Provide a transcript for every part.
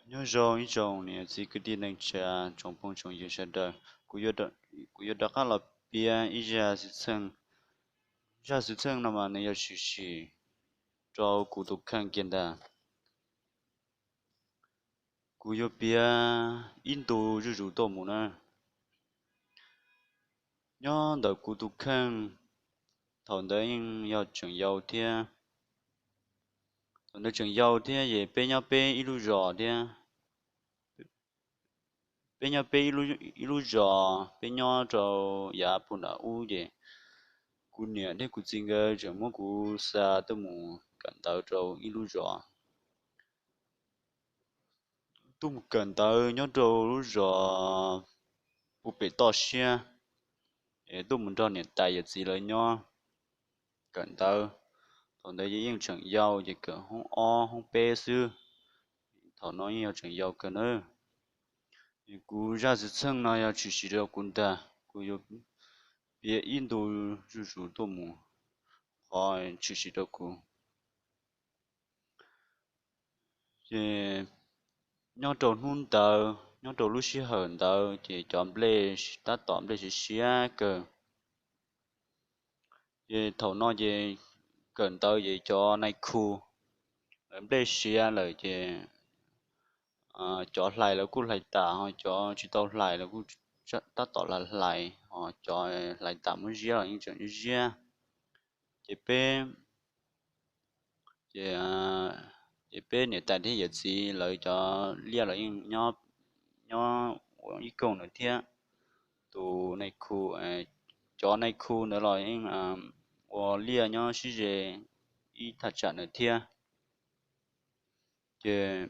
Nyob zoo ib tsoom niam txiv kwv tij neej tsa, tsoom phooj tsoom ywg sawv daws. Kuv yuav rov qab los piav ib zaj xwm txheej. Zaj xwm txheej no mas nws yog tshwm sim rau kuv tus kheej kiag ntag. Kuv yuav piav ib ntu zuj zus tuaj mus na. Nyob ntawm kuv tus kheej, thaum ntawd yeej yog tseem yau thiab. Thaum ntawd tseem yau thiab ces peb nyob peb ib lub zos thiab. Peb nyob peb ib lub zos, peb nyob rau yav puag nram ub ces kuv niam thiab kuv txiv nkawd tseem muab kuv xa tuaj mus kawm ntawv rau ib lub zos. Tuaj mus kawm ntawv nyob rau lub zos puag pem toj siab, tuaj mus nrog niam tais yawm txiv lawv nyob kawm ntawv. Thaum ntawd yeej tseem yau ces kawm hoob ob hoob peb xwb. Thaum no yeej yog tseem yau kawg nawb. Kuv zaj xwm txheej no yog tshwm sim rau kuv ntag, kuv yuav piav ib ntu zuj zus tuaj mus qhov tshwm sim rau kuv. Ces nyob rau hnub ntawd, nyob rau lub sij hawm ntawd ces cov nplej tab tom nplej siav siav kawg. Ces thaum no ces kawm ntawv ces cov nais khu lawv nplej siav lawm ces cov hlais lawv kuj hlais tas, ho cov tsis tau hlais lawv kuj tab tom hlais, ho cov hlais tas muab ziab los yeej tseem ziab. Ces peb ces peb niam tais thiab yawm txiv lawv cov liaj los yeej nyob ua ib koog ntawd thiab. Tus nais khu, cov nais khu ntawd los yeej ua liaj nyob sib ze ib thaj tsam ntawd thiab. Ces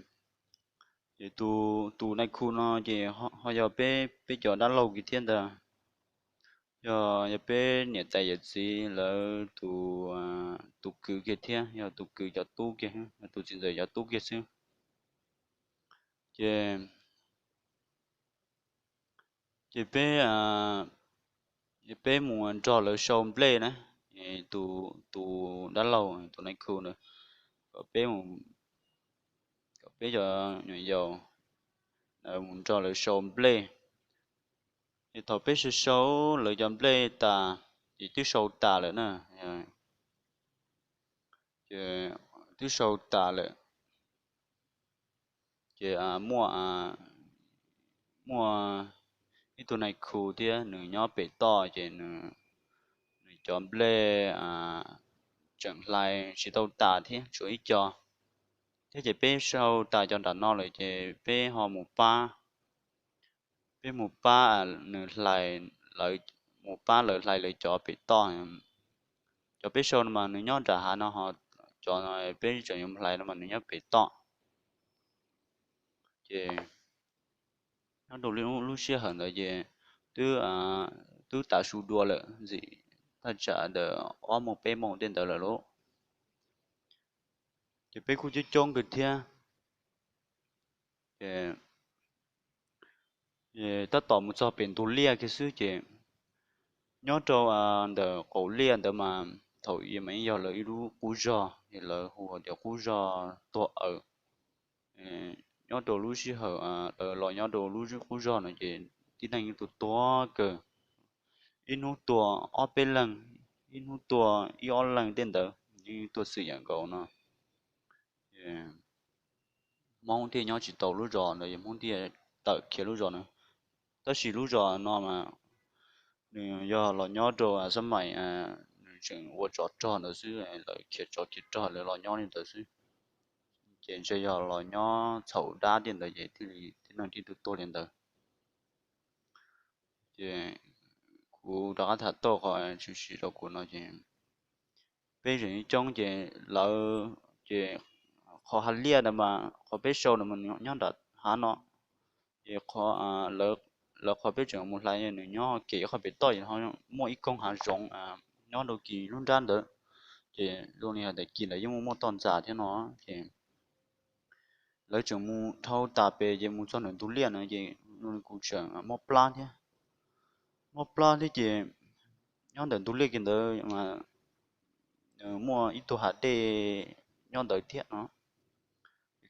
ces tus nais khu no ces ho yog peb, peb cov dab laug kiag thiab ntag. Yog, yog peb niam tais yawm txiv lawv tus, tus kwv kiag thiab, yog tus kwv cov tub kiag, yog tus txiv ntxawm cov tub kiag xwb. Ces ces peb, peb mus nrog lawv sau nplej na, tus, tus dab laug tus nais khu ntawd kom peb, kom peb cov nyuam yaus mus nrog lawv sau nplej. Ces thaum peb sau sau lawv cov nplej tas ces twb sau tas lawm na. Ces twb sau tas lawm. Ces muaj, muaj ib tug nais khu thiab nws nyob pem toj ces nws cov nplej tseem hlais tsis tau tas thiab, tshuav ib co thiab. Ces peb sau tas cov nram no lawm ces peb ho mus pab, peb mus pab nws hlais, mus pab lawv hlais lawv cov pem toj. Cov peb sau no mas nws nyob nram hav no, ho cov peb tseem yuav mus hlais no mas nws nyob pem toj. Ces nyob rau lub sij hawm ntawd ces twb, twb tav su dua lawm, ntxim thaj tsam ntawm ob moos peb moos tej ntawd lawm lauj. Ces peb kuj coob coob kawg thiab. Ces tab tom mus txog pem ntug liaj kiag xwb ces nyob rau ntawm qaum liaj ntawd mas thaum i mas yeej yog lawv ib lub qub zog, lawv hu tias qub zog tuag aws. Nyob rau lub sij hawm lawv los nyob rau lub qub zog no ces tib neeg yeej tuag tuag kawg, ib hnub tuag ob peb leeg, ib hnub tuag ib ob leeg tej ntawd, yeej tuag xwm yam nkaus no. Hmoob thiaj nyob tsis tau lub zos ntawd, Hmoob thiaj tawm khiav lub zos na. Tab sis lub zos no mas nws yog los nyob rau xab maim nws tseem ua tsov rog ntawd xwb, lawv khiav tsov khiav rog lawv los nyob li ntawd xwb. Ces ntshe yog los nyob txhaum dab tej ntawd ces thiaj li tib neeg thiaj tuag tuag li ntawd. Ces kuv rov qab tham tau qhov tshwm sim rau kuv no ces peb zeem coob ces lawv, ces qhov hav liaj ntawd mas qhov peb sau ntawd mas nyob nram hav no. Ces lawv qhov peb tseem mus hlais nws nyob kem qhov pem toj, muaj ib koog hav zoov nyob rau kis lub nrab ntawd. Ces zoo li hais tias kis ntawd yeej muaj muaj toj ntxas thiab no. Ces lawv tseem mus dhau tas pem ces mus txog ntawm ntug liaj na ces kuj tseem mob plab thiab. Mob plab thiab ces nyob ntawm ntug liaj kiag ntawd mas muaj ib tug hav dej nyob ntawd thiab no.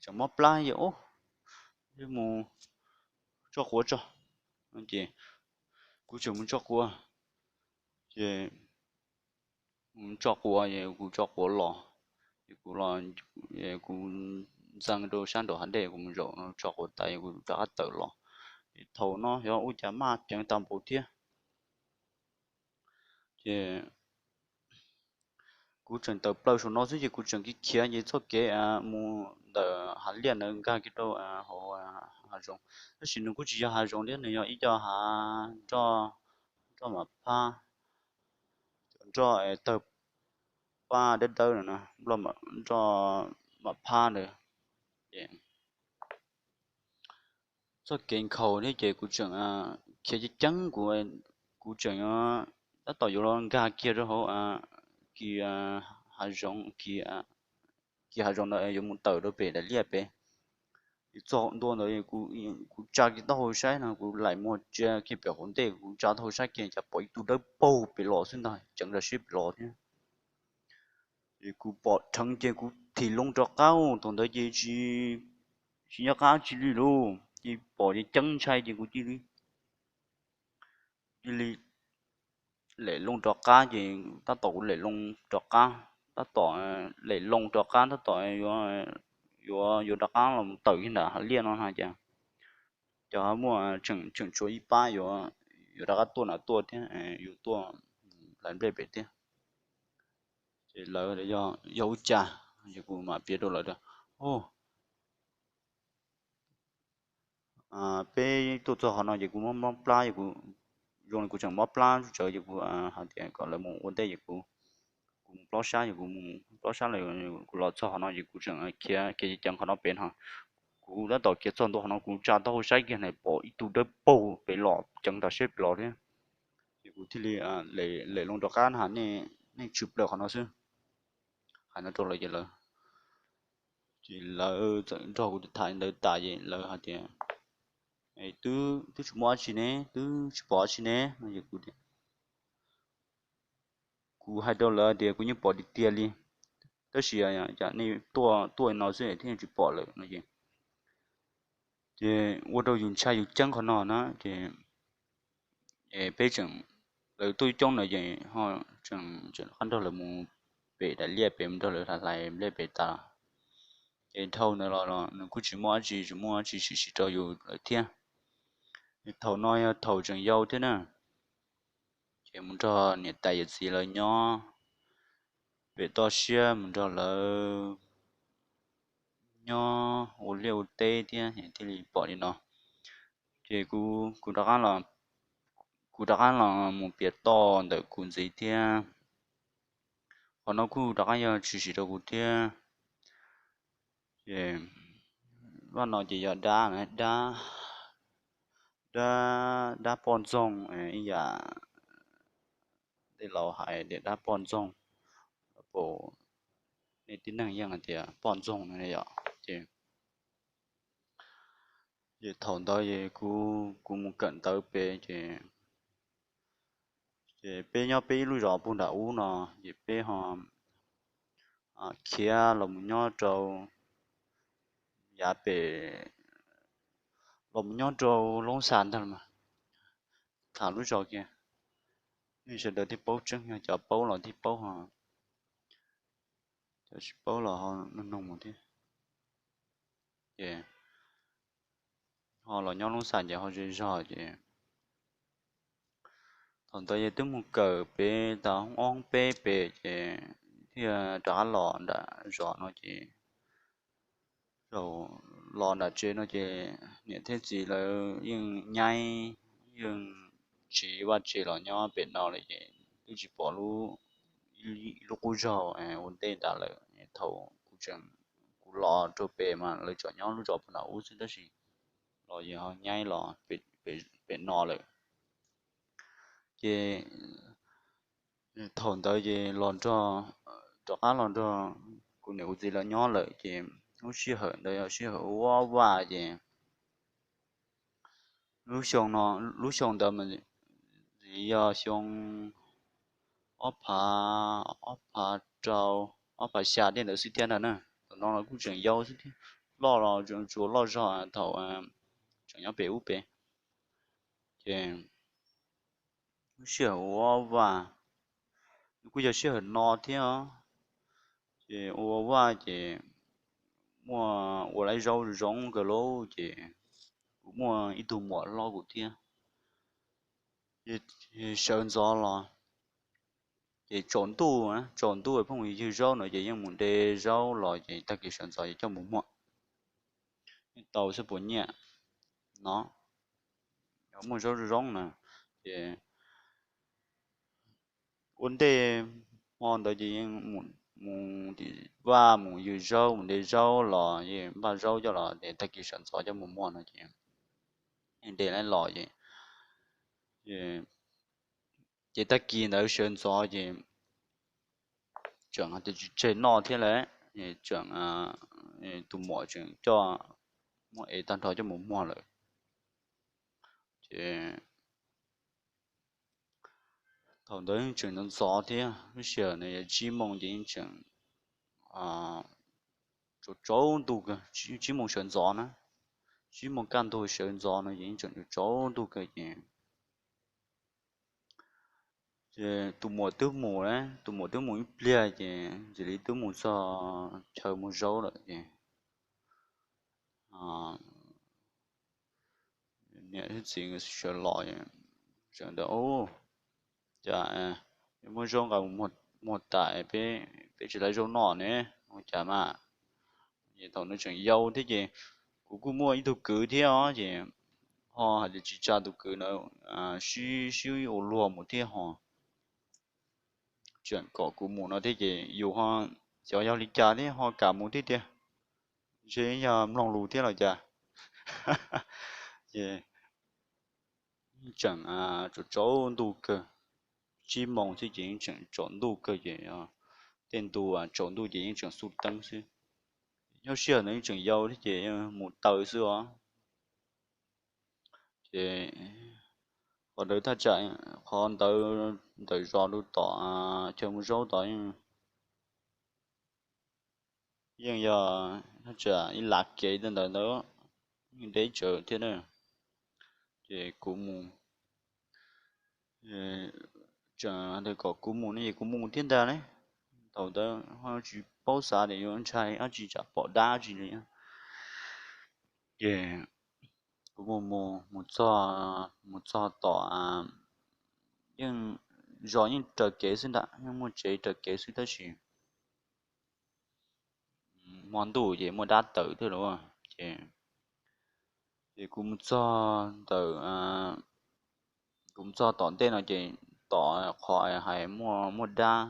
Tseem mob plab ces ub, Mus tso quav tso. Ces kuv tseem mus tso quav, ces mus tso quav es kuv tso quav los, ces kuv los, kuv ntxeev rau sab nraum hav dej, kuv mus zaum tso quav tas es kuv rov qab tawm los. Ces thaum no xyov ua cas maj ceev tag npaum thiab. Ces kuv tseem tawm plaws saum no xwb ces kuv tseem khiav khiav ces txoj kev mus ntawm hav liaj ntawd nkag kiag rau hauv hav zoov. Tab sis nws kuj tsis yog hav zoov thiab, nws yog ib co hav nroj, nroj mam phab, nroj tawg paj dawb dawb no, nroj mam phab ntawd. Ces txoj kev nkhaus thiab ces kuv tseem khiav ceev ceev, kuv, kuv tseem tab tom yuav los nkag kiag rau hauv kis hav zoov, kis hav zoov ntawd yuav mus tawm rau pem daim liaj pem. Ces txog ntua ntawd kuv tsa kiag taub hau saib no, kuv laim muag tsia kiag pem hauv ntej, kuv tsa taub hau saib kiag cas pom ib tug dawb paug pem los xwb ntag, ceev tam siab pem los thiab. Ces kuv pom dheev ces kuv thim loo rov qab, thaum ntawd ces tsis, tsis nyob qab tsi li lauj, ces pom ces ceeb ntshai ces kuv cia li, cia li lem loo rov qab ces tab tom kuv lem loo rov qab, tab tom lem loo rov qab tab tom yuav, yuav rov qab los tawm kiag nram hav liaj no na ces, ces muaj tseem tshuav ib pab yuav, yuav rov qab tuaj na tuaj thiab, yuav tuaj hlais nplej pem thiab. Ces lawv, yog ua cas, ces kuv mam piav rau lawv tias, peb tuaj txog qhov no ces kuv mob mob plab, zoo li kuv tseem mob plab tsawv ces kuv hais tias kom lawv mus ua ntej ces kuv, kuv mus plob sab, ces kuv mus plob sab lawm, kuv los txog qhov no ces kuv tseem khiav khiav ceev qhov no pem no. Kuv tab tom khiav txog ntua qhov no kuv tsa taub hau saib kiag na pom ib tug dawb paug pem los ceev tam siab pem los thiab. Ces kuv thiaj li lem loo rov qab na, nej tshwm plaws qhov no xwb, hais no rau lawv ces lawv, ces lawv txawm nrog kuv tham li ntawd tas ces lawv hais tias, twb, twb tsis muaj dab tsi ne, twb tsis pom dab tsi ne no ces kuv, kuv hais rau lawv tias kuv yeej pom tiag tiag li, tab sis cas nej tuaj, tuaj no xwb thiaj tsis pom lawm no ces, ces ua rau yus ntshai yus ceeb qhov no na ces, peb tseem, lawv tuaj coob ntawd ces ho tseem, tseem qab nrog lawv mus pem daim liaj pem mus nrog lawv hlais nplej pem tas. Ces dhau ntawd los nws kuj tsis muaj dab tsi, tsis muaj dab tsi sim sim rau yus lawm thiab. Thaum no yog thaum tseem yau thiab na, ces mus nrog niam tais yawm txiv lawv nyob pem toj siab, mus nrog lawv nyob ua liaj ua teb thiab thiaj li pom li no. Ces kuv, kuv rov qab los, kuv rov qab los mus piav toj ntawm kuv ntxiv thiab. Qhov no kuj rov qab yog tshwm sim rau kuv thiab. Ces vaj no ces yog dab, dab, dab poj ntxoog ib yam tej laus hais tias dab poj ntxoog, pom nej tib neeg yeej hais tias poj ntxoog no yom. Ces, ces thaum ntawd ces kuv, kuv mus kawm ntawv pem ces, ces peb nyob peb ib lub zos puag nram ub no, ces peb ho khiav los mus nyob rau yav pem, los mus nyob rau Loob Xas ntag los mas. Tham lub zos kiag, nej sawv daws thiaj paub tseeb, yog cov paub los thiaj paub, cov tsis paub los ho nug nug mus thiab. Ces ho los nyob Loob Xas ces ho zej zog ces thaum ntawd ces twb mus kawm pem tau hoob ob hoob peb pem ces thiaj rov qab los nram zos no ces, los nram tsev no ces niam thiab txiv lawv yeej nyaib, yeej tsiv vaj tsev los nyob pem no lawm ces twb tsis pom lub, ib lub qub zog ua ntej tas lawm. Thaum kuv tseem, kuv los rau pem mas lawv tseem nyob lub zos puag nram ub xwb tab sis los ces ho nyaib los pem no lawm. Ces thaum ntawd ces los nrog, rov qab los nrog kuv niam kuv txiv lawv nyob lawm ces lub sij hawm ntawd yog sij hawm ua vaj ces lub xyoo no, lub xyoo ntawd mas yog xyoo ob phav, ob phav rau, ob phav xya tej ntawd xwb thiab ntag na. Thaum no los kuj tseem yau xwb thiab, loj los tsuas loj zog thaum tseem nyob pem ub pem. Ces lub sij hawm ua vaj, nws kuj yog sij hawm no thiab os. Ces ua vaj ces muaj ua lawv zaub zoo kawg lauj, ces kuv muaj ib tug muam hlob kuv thiab, sawv ntxov los ces tsaus ntuj, tsaus ntuj phooj ywg ywg zaub no ces yeej mus de zaub los ces tag kis sawv ntxov ces coj mus muag, yeej tau xwb puas nyiaj no. Muaj zaub zoo zoo na, ces ua ntej hmo ntawd ces yeej mus tim vaj mus ywg zaub mus de zaub los yeej npaj zaub coj los ces tag kis sawv ntxov coj mus muag no ces yeej de lawv los ces, ces tag kis ntawd sawv ntxov ces tseem hais tias tsis tseg noj thiab lawm, tseem, tus muam tseem coj muab ev tag nrho coj mus muag lawm. Ces thaum ntawd yeej tseem ntxov ntxov thiab, lub sij hawm no yog tsib moos ces yeej tseem tsaus ntuj kawg, tsib moos sawv ntxov na, tsib moos kaj ntug sawv ntxov no ces yeej tseem tsaus ntuj kawg ces, ces tus muam twb mus, tus muam twb mus ib pliag ces ntxim li twb mus txog chaw muag zaub lawm ces niam thiab txiv nkawd sawv los, sawv ntawd, Ub, cas muab zaub nqa mus muag tas peb tsis tau zaub noj ne, ua cas mas? Ces thaum no tseem yau thiab ces kuv kuj muaj ib tug kwv thiab os, ces ho hais tias tsis tsa tus kwv na, sib sib ua luag mus thiab ho tseem kom kuv mus no thiab ces yus ho xyov yog li cas thiab ho kam mus thiab tiag, ntshe yog mloog lus thiab los cas. Ces tseem tsaus ntuj kawg, tsib moos thiab ces yeej tseem tsaus ntuj kawg ces tej ntu tsaus ntuj ces yeej tseem xu teeb xwb. Nyob sij hawm ntawd yeej tseem yau thiab ces mus taw xwb os. Ces qhov ntawd thaj tsam, qhov ntawd ntawm zos rau tom chaw muag zaub tod yeej yog thaj tsam ib lav kev ntawd ntawd, yeej deb tsawv thiab na. Ces kuv mus, tseem hais tias kom kuv mus no ces kuv mus thiab ntag lauj. Thaum ntawd ho tsis paub xav tias yuav ntshai dab tsi tsam pom dab tsi li. Ces kuv mus mus mus txog, mus txog tom, yeej, zos yeej raws kev xwb ntag, yeej muaj tsev raws kev xwb tab sis hmo ntuj ces muaj dab tawm thiab lauj. Ces, ces kuv mus txog ntawm, kuv mus txog tom ntej no ces tom qhov hais muaj, muaj dab,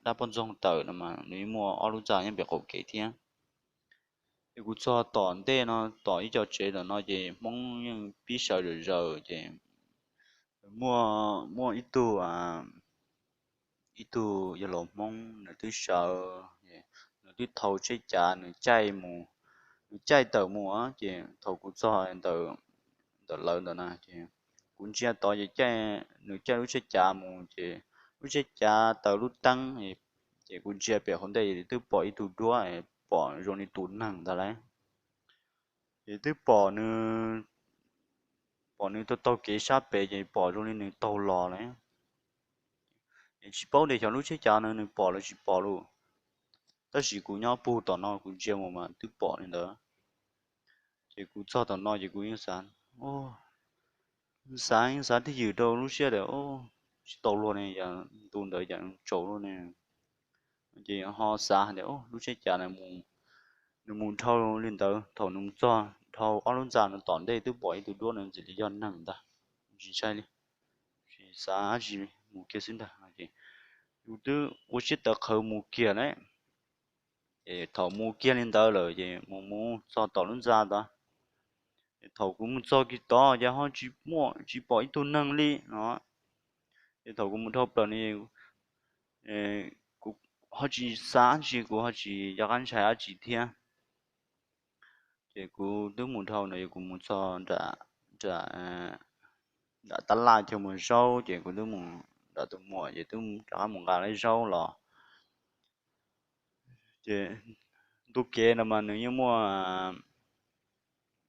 dab poj ntxoog tawm no mas nws muaj ob lub ntxa nyob pem qaum kev thiab. Ces kuv txog tom ntej no, tom ib co tsev tom no ces Hmoob yeej pib sawv zom zaws ces muaj, muaj ib tug, ib tug yog laus Hmoob nws twb sawv, nws twb thau tsheb cav nws caij mus, nws caij tawm mus ces thaum kuv txog ntawm, ntawm lawv ntawd na ces kuv ntsia tod ces nws caij lub tsheb cav mus ces lub tsheb cav taws lub teeb, ces kuv ntsia pem hauv ntej twb pom ib tug duab pom zoo li tus neeg ntag lauj. Ces twb pom nws, pom nws taug taug kev sab pem ces pom zoo li nws taug los lawm. Es tsis paub tias xyov lub tsheb cav no nws pom los tsis pom lauj, tab sis kuv nyob puag tom no kuv ntsia mus mas twb pom li ntawd. Ces kuv txog tom no ces kuv yeej xav, xav yeej xav twj ywm rau lub siab tias tsis tau luag ne, yog ntu ntawd cas tsaus luaj ne. Ces ho xav hais tias lub tsheb cav no nws mus dhau li ntawd, thaum nws mus txog dhau ob lub ntxa no tom ntej twb pom ib tug duab no ntxim li yog neeg ntag, tsis ntshai li, tsis xav dab tsi, mus kiag xwb ntag. Ces yus twb ua siab tawv qhawv mus kiag lawm. Ces thaum mus kiag li ntawd lawm ces mus mus txog tom lub ntxa tod. Ces thaum kuv mus txog kiag tod ces ho tsis muaj, tsis pom ib tug neeg li no. Ces thaum kuv mus dhau plaws no, kuv ho tsis xav dab tsi, kuv ho tsis nco qab ntshai dab tsi thiab. Ces kuv twb mus dhau no, kuv mus txog nram, nram tab laj chaw muag zaub, ces kuv twb mus nram tus muam ces twb rov qab mus nqa lawv zaub los. Ces ntu kev no mas nws yeej muaj,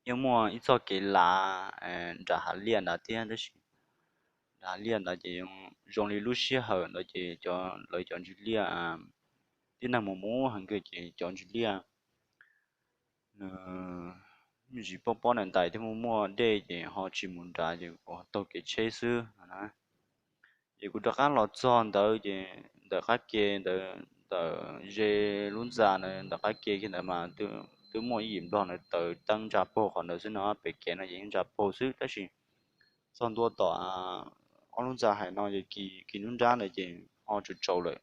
yeej muaj ib txoj kev lav nram hav liaj ntawd thiab, tab sis nram hav liaj ntawd ces zoo li lub sij hawm ntawd ces cov, lawv cov ntsis liaj, tib neeg mus mus heev kawg ces cov ntsis liaj nws tsis paub pob ntais thiab muaj muaj dej ces ho tsis mus nrad ces kuv taug kev tsheb xwb no na. Ces kuv rov qab los txog ntawd ces ntawm qab ke ntawd, ntawm ze lub ntxa ntawd ntawm qab ke kiag ntawd mas twb muaj ib yim nplog ntawd taws teeb ntsa paug qhov ntawd xwb no, pem kev no ces yeej ntsa paug xwb tab sis txog ntua tom ob lub ntxa hais no ces kis nruab nrab ntawd ces ho tsaus tsaus lawm.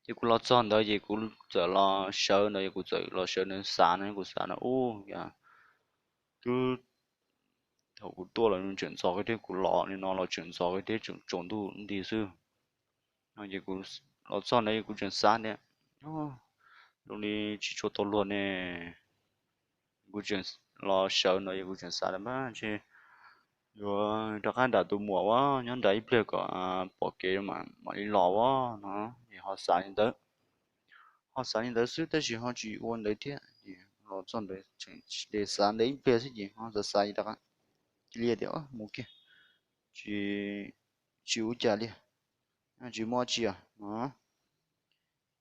Ces kuv los txog ntawd ces kuv txawm los sawv ntawd, kuv txawm los sawv ntawd xav no, kuv xav no ub, twb thaum kuv tuaj los tseem ntxov kawg thiab, kuv los li no los tseem ntxov kawg thiab, tseem tsaus ntuj nti xwb. Ces kuv los txog ntawd kuv tseem xav tias zoo li tsis tshua tau luag ne. Kuv tseem los sawv ntawd kuv tseem xav tias ntshe yuav rov qab nram tus muam uas nyob nrad ib pliag kom pom kev mam li los as no, es ho xav li ntawd. Ho xav li ntawd xwb tab sis ho tsis ua ntawd thiab, es los txog ntawd tseem de xav ntawd ib pliag xwb ces ho xav xav rov qab cia li tias mus kiag, tsis, tsis ua cas li, tsis muaj tsi os no.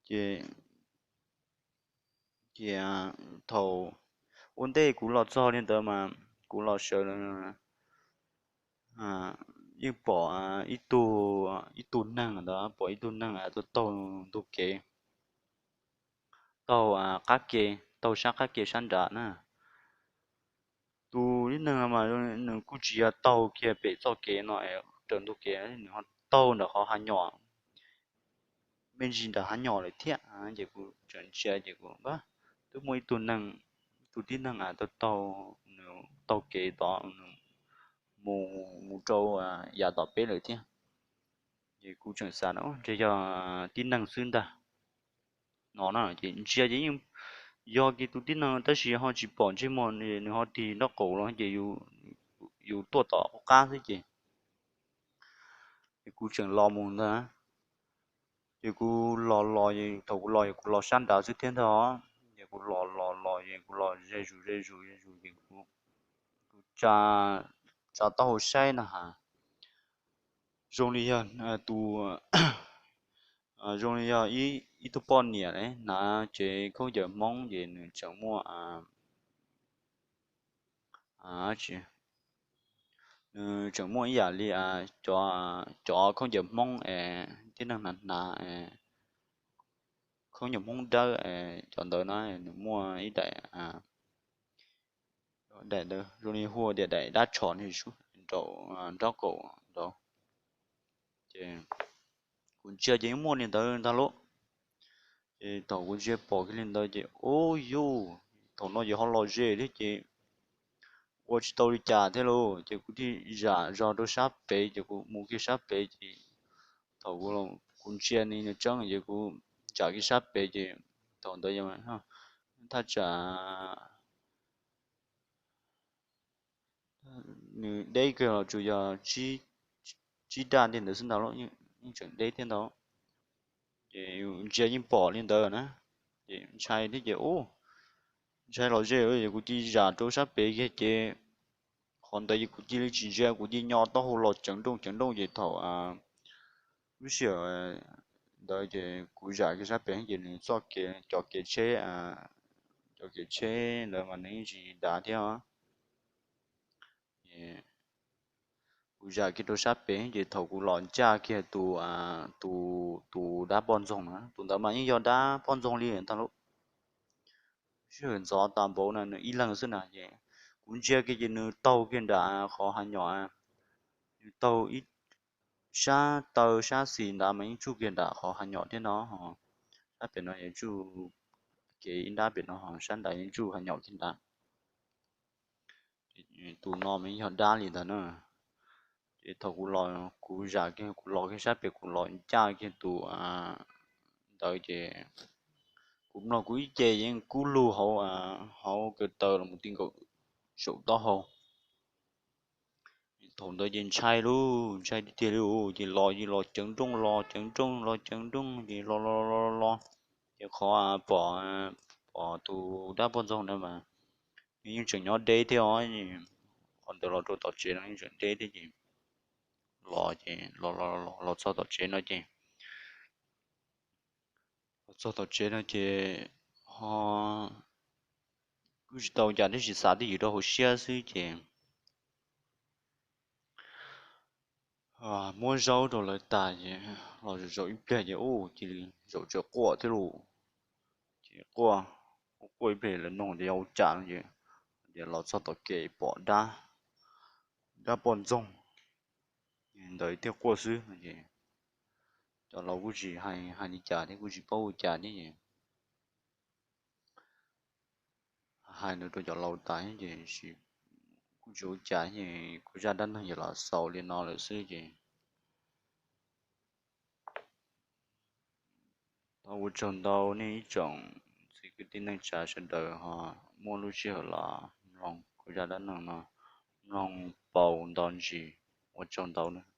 Ces, ces thaum ua ntej kuv los txog li ntawd mas kuv los sawv yeej pom ib tug, ib tug neeg ntawd, pom ib tug neeg tuaj taug ntug kev, taug qab ke, taug sab qab ke sab nrad na. Tus tib neeg no mas nws kuj tsis yog taug kiag pem txoj kev no raws ntug kev, nws ho taug nram qhov hav nyom, me ntsis nram hav nyom lawm thiab. Ces kuv tseem ntsia ces kuv, twb muaj ib tug neeg, tus tib neeg taug, nws taug kev tod, nws mus, mus rau yav tom peb lawm thiab. Ces kuv tseem xav ntshe yog tib neeg xwb ntag no na. Ces ntsia ces yeej yog kiag tus tib neeg tab sis ho tsis pom ntsej muag, nws ho tig nraub qaum los ces yus tuaj tom qub qab xwb ces, ces kuv tseem los mus ntag. Ces kuv los los, thaum kuv los kuv los sab nrad xwb thiab ntag. Ces kuv los los los es kuv los ze zus ze zus ze zus ces kuv, kuv tsa, tsa taub hau saib no ha, zoo li yog tus, zoo li yog ib tug poj niam hnav tsev khaub ncaws Hmoob ces nws tseem muaj, nws tseem muaj ib yam li cov, cov khaub ncaws Hmoob es tib neeg hnav hnav khaub ncaws Hmoob dawb, cov ntawd na, nws muaj ib daim, daim ntawd zoo li hu tias daim dab tshos ne, nraum nraub qaum nraud. Ces kuv ntsia ces yeej muaj li ntawd ntag lauj. Ces thaum kuv ntsia pom kiag li ntawd ces ub yuj, thaum no ces ho los ze thiab ces ua tsis tau li cas thiab lauj. Ces kuv thiaj zam zog rau sab pem ces kuv mus kiag sab pem ces thaum kuv ntsia ni nws tseeb ces kuv zam kiag sab pem ces thaum ntawd thaj tsam nws deb kawg los tsuas yog tsib daj ntiag ntawd xwb ntag lauj, yeej tseem deb thiab ntag. Ces ntsia yeej pom li ntawd na, ces ntshai thiab ces ub, ntshai los ze ces kuv cia li zam rau sab pem kiag ces qhov ntawd ces kuv cia li tsis ntsia, kuv cia li nyo taub hau los ceev nrooj ceev nrooj ces thaum lub sij hawm ntawd ces kuv zam kiag sab pem ces nws txoj kev, cov kev tsheb, cov kev tsheb ntawd mas nws yeej tsis dav thiab os. Kuv zam kiag rau sab pem ces thaum kuv los ncaj kiag tus, tus, tus dab poj ntxoog na, tus ntawd mas yeej yog dab poj ntxoog li ntag lauj. Sij hawm ntxov tas npaum na nws ib leeg xwb na ces kuv ntsia kiag ces nws taug kiag nram qhov hav nyom, nws taug ib sab taw sab xis ntawd mas yeej tsuj kiag nram qhov hav nyom thiab no. Sab pem no yeej tsuj, kev ib nrab pem no, sab nrad yeej tsuj hav nyom kiag nrad. Tus no mas yeej yog dab li ntag na. Ces thaum kuv los, kuv zam kiag, kuv los kiag sab pem, kuv los ncaj kiag tus ntawd ces kuv mloog kuv ib ce yeej kub lug hauv, hauv kaw taw los mus ti nkaus saum taub hau. Thaum ntawd ces ntshai lauj, ntshai tiag tiag li, ces los ces los ceev nrooj los ceev nrooj los ceev nrooj ces los los los los los Ces qhov pom, pom tus dab poj ntxoog na mas nws yeej tseem nyob deb thiab os. Qhov ntawd los rau tom tsev no yeej tseem deb thiab ces los ces los, los txog tom tsev no ces, los txog tom tsev no ces ho kuj tsis tau cas thiab, tsis xav twj ywm rau hauv siab xwb ces muab zaub rau lawv tas ces los zaum zaum ib pliag ces ub, cia li zaum tsaws quaj thiab lauj. Ces quaj, quaj ib pliag lawv nug tias yog ua cas no ces, tias los txog tom kev pom dab, dab poj ntxoog ntawd thiaj quaj xwb no ces cov laus kuj tsis hais, hais li cas thiab kuj tsis paub ua cas thiab ces hais ntawd rau cov laus tas ces kuj tsis ua cas ces kuv zaj dab neeg ces los xaus li no lawm xwb ces tau ua tsaug ntau nej ib tsoom txiv kwv tij neej tsa sawv daws ho muaj lub sij hawm los mloog kuv zaj dab neeg no, mloog paus nto ntsis, ua tsaug ntau nawb.